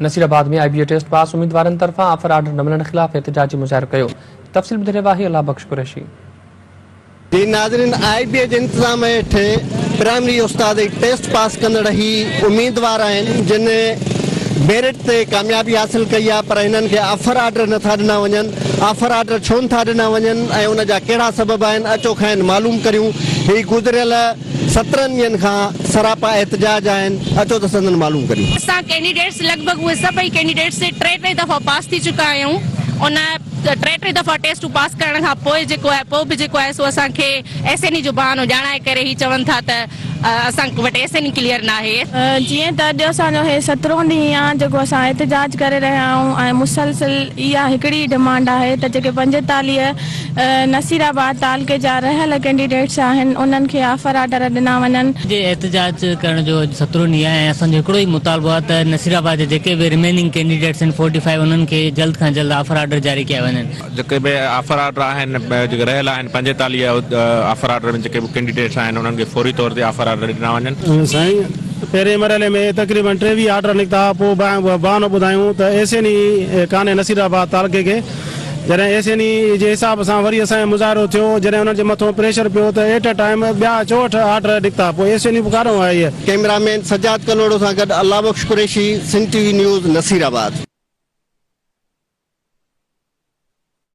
Nasirabad ۾ I B A test pass اميدوارن طرفان offer order نه ملڻ خلاف احتجاجي مظاهرو ڪيو. تفصيل ٻڌي رهيو آهي الله بخش قريشي. جي ناظرين آء بي اي جي انتظام هيٺ پرائمري استاد جي ٽيسٽ پاس ڪندڙ هي اميدوار آهن جن ميرٽ تي ڪاميابي حاصل ڪئي آهي پر هنن کي آفر آرڊر نٿا ڏنا وڃن آفر آرڊر ڇو نٿا ڏنا وڃن ۽ ان جا ڪهڙا سبب آهن اچو کانئن معلوم ڪريون هي گذريل 17 ڏينهن کان سراپا احتجاج آهن، اچو ته سندن معلوم ڪريون. اسان ڪينڊيڊيٽس لڳ ڀڳ اهي سڀئي ڪينڊيڊيٽس ٽي ٽي دفعا پاس ٿي چڪا آهيون ان ٽي ٽي دفعا ٽيسٽون پاس ڪرڻ کان پوء جيڪو آهي پوء به جيڪو آهي سو اسان کي ايس اين اي جو بهانو ڄاڻائي ڪري هي چون ٿا ته اسان وٽ ايس اين اي ڪليئر ناهي. جيئن ته اڄ اسان جو هي سترهون ڏينهن آهي جيڪو اسان احتجاج ڪري رهيا آهيون ۽ مسلسل اها هڪڙي ئي ڊمانڊ آهي ته جيڪي 45 نصير آباد تعلقي جا رهيل ڪينڊيڊيٽس آهن انهن کي آفر آرڊر ڏنا وڃن. جي احتجاج ڪرڻ جو اڄ سترهون ڏينهن آهي ۽ اسان جو هڪڙو ئي مطالبو آهي ته نصير آباد جا جيڪي به ريميننگ ڪينڊيڊيٽس آهن فورٽي فائيو انهن کي جلد کان جلد آفر آرڊر جاري ڪيا وڃن. جيڪي به آفر آرڊر آهن جيڪي رهيل آهن 45 آفر آرڊر ۾ جيڪي به ڪينڊيڊيٽس آهن انهن کي فوري طور تي آفر آرڊر ڏنا وڃن. سائين پهرين مرحلي ۾ تقريبن 23 آرڊر نڪتا پوء بهانو ٻڌايون ته ايس اين اي ڪانهي نصير آباد تعلقي کي جڏهن ايس اين اي جي حساب سان وري اسان جو مظاهرو ٿيو جڏهن انهن جي مٿون پريشر پيو ته ايٽ ا ٽائيم ٻيا 64 آرڊر نڪتا پوء ايس اين اي به ڪاڏهون آئي. ڪئميرا مين سجاد ڪلهوڙو سان گڏ Allah Bakhsh Qureshi, Sindh T V news, Nasirabad.